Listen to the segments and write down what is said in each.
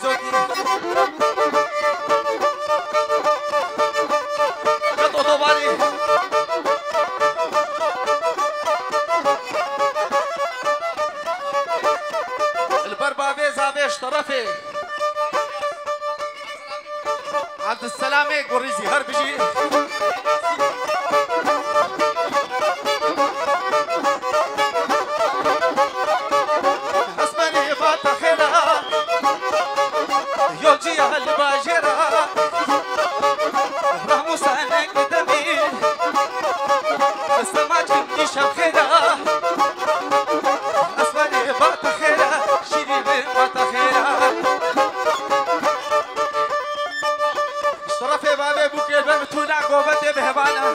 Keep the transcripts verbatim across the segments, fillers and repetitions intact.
Zokî. Qet otobanî. Li ber bavê zavê ji terefê Abdulselamê Gurîzî her bijî. Esmerê vata xêra, yolciya li bajêra, Ramûsa neng demî, semaçin îşev xêra. Esmerê vata xêra, şîrînê vata xêra. Ji terefê bavê bûkê be bi tûna govendê bihevana.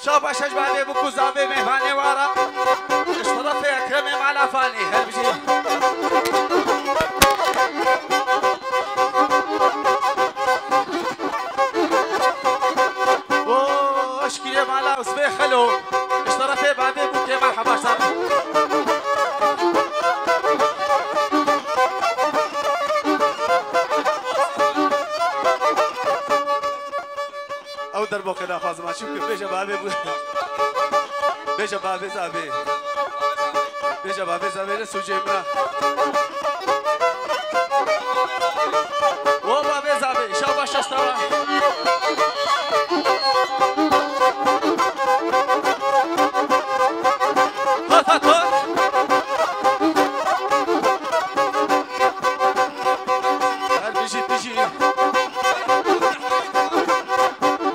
Şabaş ji bavê bûk û zavê mêvanê wara. Ji terefê Ekremê mala Fanê her bijî. O eşkîrê mala Usbê Xelo. Ji terefê bavê bûkê merheba ser. Ew derboqê daxwazim, çimkî bêje bavê bû. Bêje bavê zavê. Bêje bavê zavê ne sûcê min a. O bavê zavê, şabaş ji te re. Hat, hat, hat. Her bijî tu jî.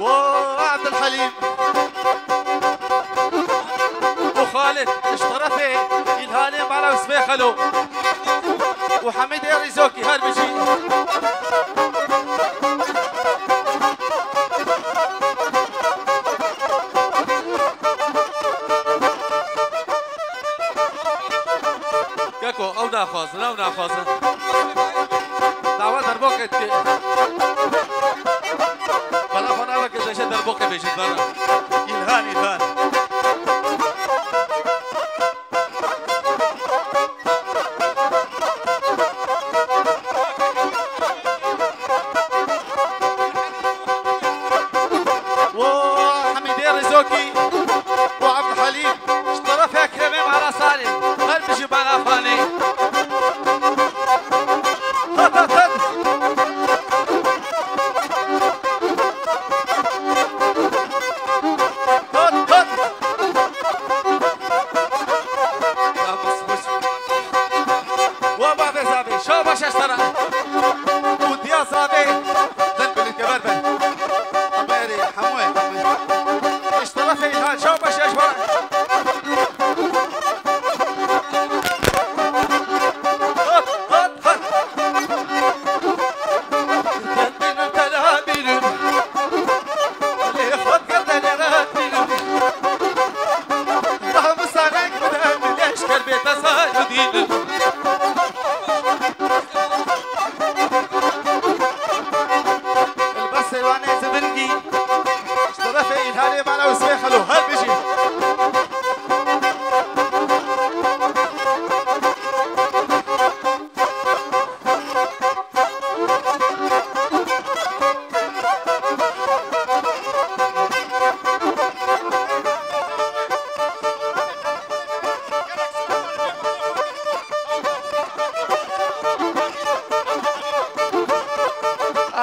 Wo Abdulhelîm. Û Xalid, ji terefê Îlhanê mala Usbê Xelo. Û Hemîdê Rîzokî her bijî. Keko, ew naxwazin, ew naxwazin. Dawa derboqê dike. Bala xwe naveke deşe derboqê bêjin bera. Îlhan, Îlhan. Wo Hemîdê Rîzokî, wo Abdulhelîm, ji terefê Ekremê mala Salê, her bijî mala Fanê. Hat, hat, hat. Hat, hat. Wa bavê zavê, şabaş ji te re. Û diya zavê, din bilî teber be. Aberê, hemû ye, hemû ye. Ji terefê Îlhan, şabaş ji we re. Hat, hat, hat. Kendim tela bilim. Lê xwe gerdenê re bilim. Daha misanek bidem, leşker bê tesar dilim. Elbas seywanê zibingî. Ji terefê Îlhanê mala Usbê Xelo. Her bijî.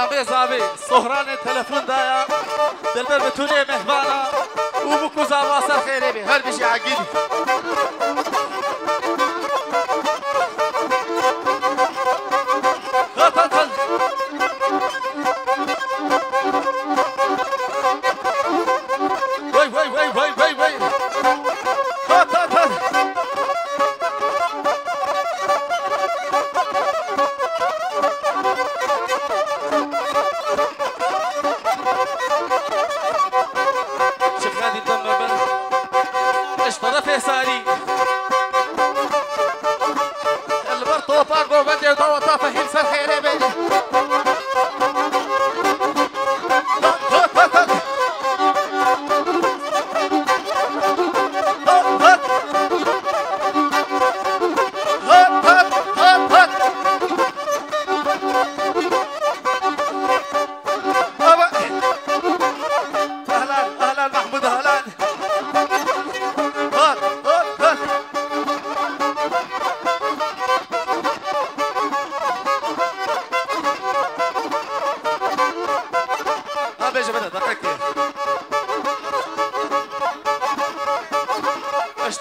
Amê zavê, Sohranê telefon daya. Dilber bi tûnê mehmana û bi kuza ma ser xêrê bê. Her bijî Egîd. Hat, hat, hat. Wey, wey, wey, wey, wey, wey. Hat, hat, hat. Çi xedî deme bin. Ji terefê sarî.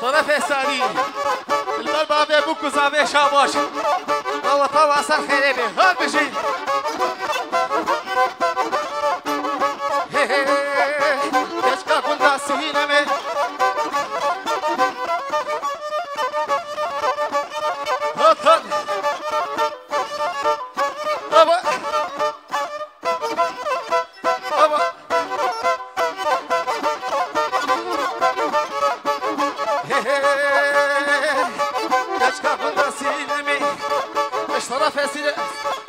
Şerefê serî. Li ber bavê bûk û zavê şabaş. Daweta we ser xêrê bê. Her bijî. Hê, hê, hê, hê. Keçika gunda Sînemê. Hat, hat. Aba. Aba. He, he. Keçika gunda Sînemê. Ji terefê Sîle-,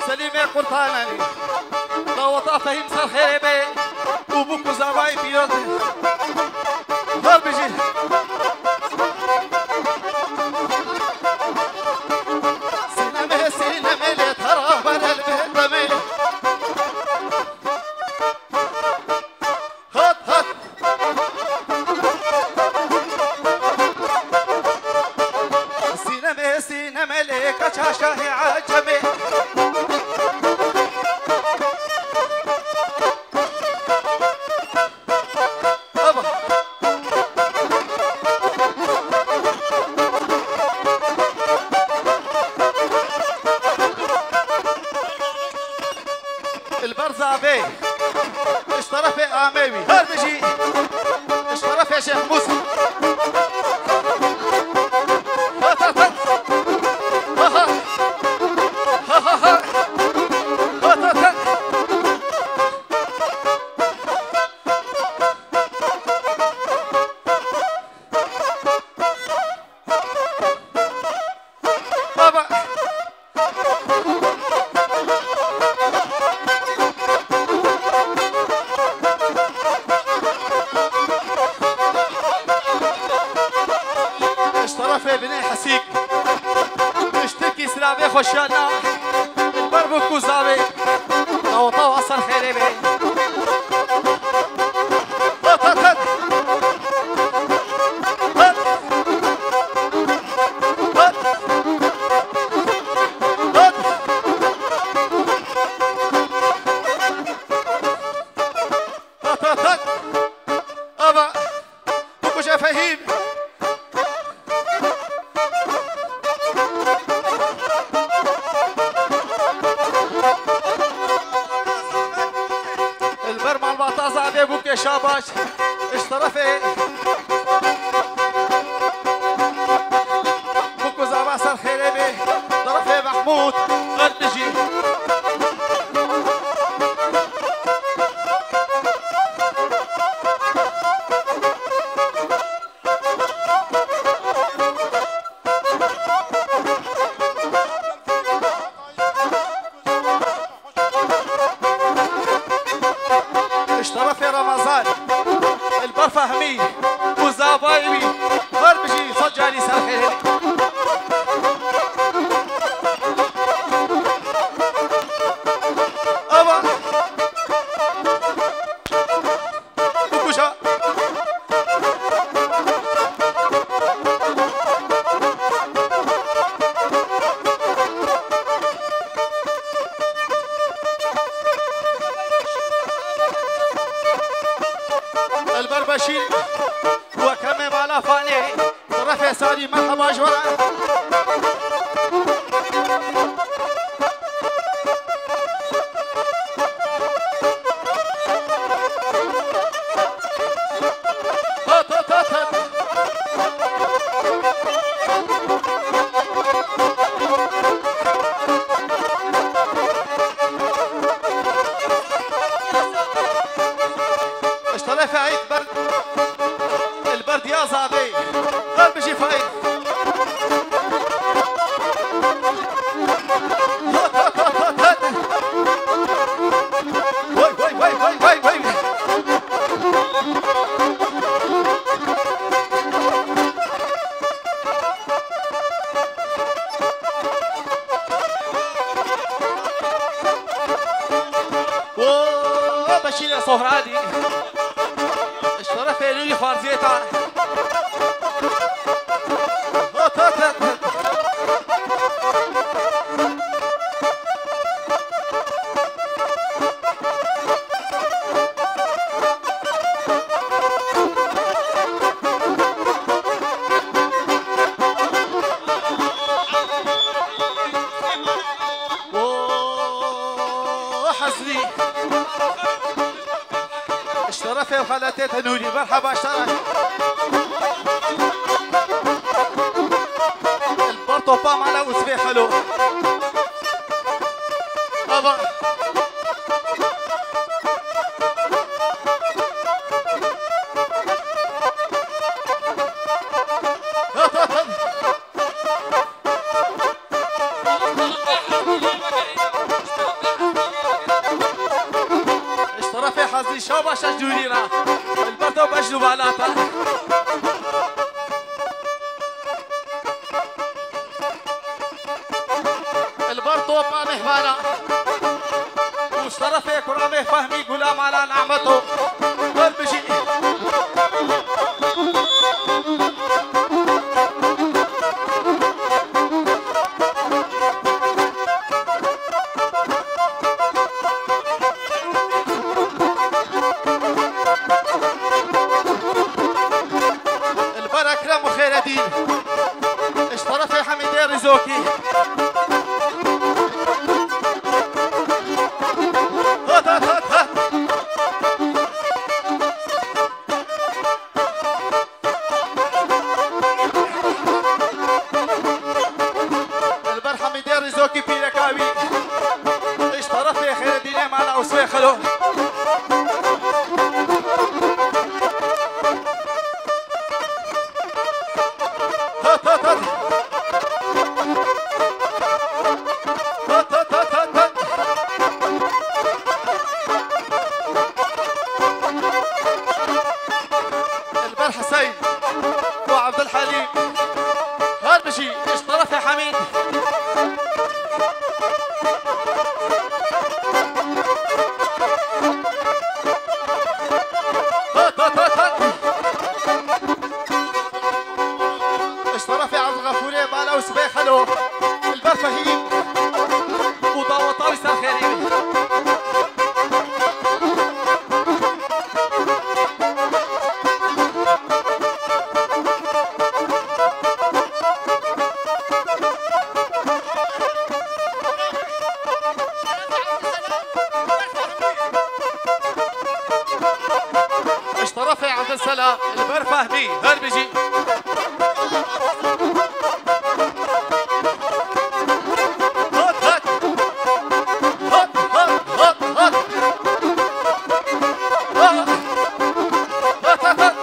Selîmê Qurtananî. Daweta Fehîm ser xêrê be. Û bûk û zavayê pîroz be. Her bijî. Sînemê, Sînemê lê tera berel be demê. Hat, hat. Sînemê, Sînemê lê keça şahê Ecemê. Aba. Li ber zavê. Ji terefê Amê wî. Her bijî. Ji terefê Şêx Mûs. Hat, hat, hat. Ha, ha. Ha, ha, ha. Hat, hat, hat. Baba. Ji terefê binê Hesîk. Ji tirkî silavê xweşiyana. Li ber bûk û zavê. Tawa tawa ser xêrê be. Hat, hat, hat. Hat. Hat. Hat. Hat, hat, hat. Ava. Bikuje Fehîm. Li ber malbata Zavê bûkê şabaş. Ji terefê bûk û zava ser xêrê bê. Terefê Mehmûd Qerdijî. Ji terefê Remezan, li ber Fehmî û zavayê wî, her bijî sed carî ser xêrê. Ava. Bikuje. Elber Beşîr, wekemê mala Fanê. Refê Salî, merheba ji we re. Hat, hat, hat, hat. Ji terefê Êt ber Li ber diya Zavê. Her bijî Faîz. Hat, hat, hat, hat, hat. Vay, vay, vay, vay, vay, vay. Oo, Beşîrê Sohranî. Şerefê Nûrî Xwarziyê ta. Hat, hat, hat, hat. حزني. اشترفي وخالتي تنوري، مرحبا اشترف. البرطو با معنا وزبي خلو. بابا. اشترفي حزني شاباش اجدورينا. البرطو بجلو بالاتا. البرطو بامي حمانا. واشترفي كرامي فهمي غلام على نعمتو. هر بجي. البر أكرم وخير الدين. اشترفي حميدي رزوكي. هات، هات، هات، هات. البر حميدي رزوكي بيركاوي. اشترفي خير الدين معنا وسوي خلو. هات، هات، هات. هات، هات، هات، هات، هات. البر حسين وعبد الحليم. هاد بشي، ايش طرف يا حميد؟ هات، هات، هات، هات. اشترف يا عبد الغفور يا بالا وسبيخلو. البر فهيم. وضاوطاوي سر خيري. اشترف يا عبد السلام، البر فهمي، هربجي. هات، هات. هات، هات، هات، هات. هات، هات، هات.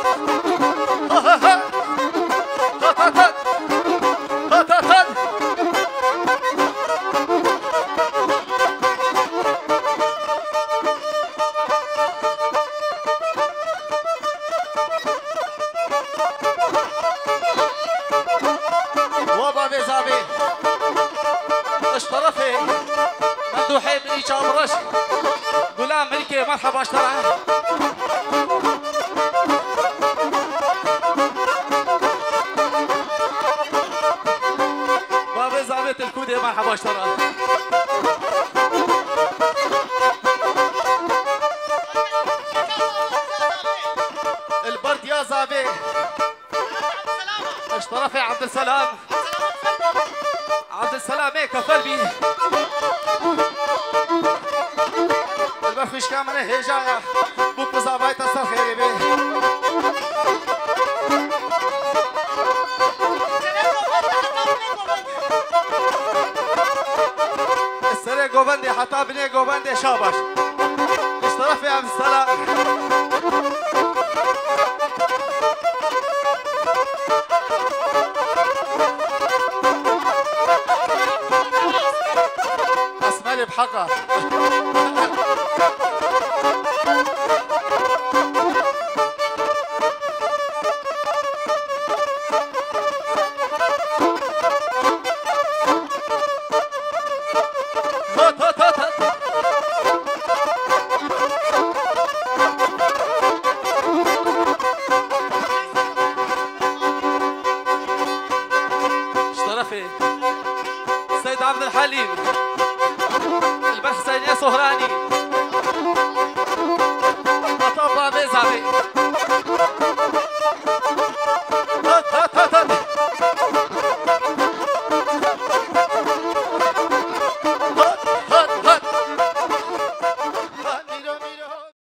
هات، هات، هات. وبابي زابي. اشترفي. ممدوحي مني شامرش. غلام ملكي، مرحبا اشترف. بابي زابي تلكودي، مرحبا اشترف. البرد يا زابي. اشترف يا عبد السلام. عبد السلام ايه كفل بي. البخش كامل هجايا. بو قزاباي تصل خيري بي. السري قوبندي حتى بني قوبندي شابش. اشترف يا عبد السلام. اسمالي بحقها. هات، هات، هات، هات. شرفي. سيد عبد الحليم.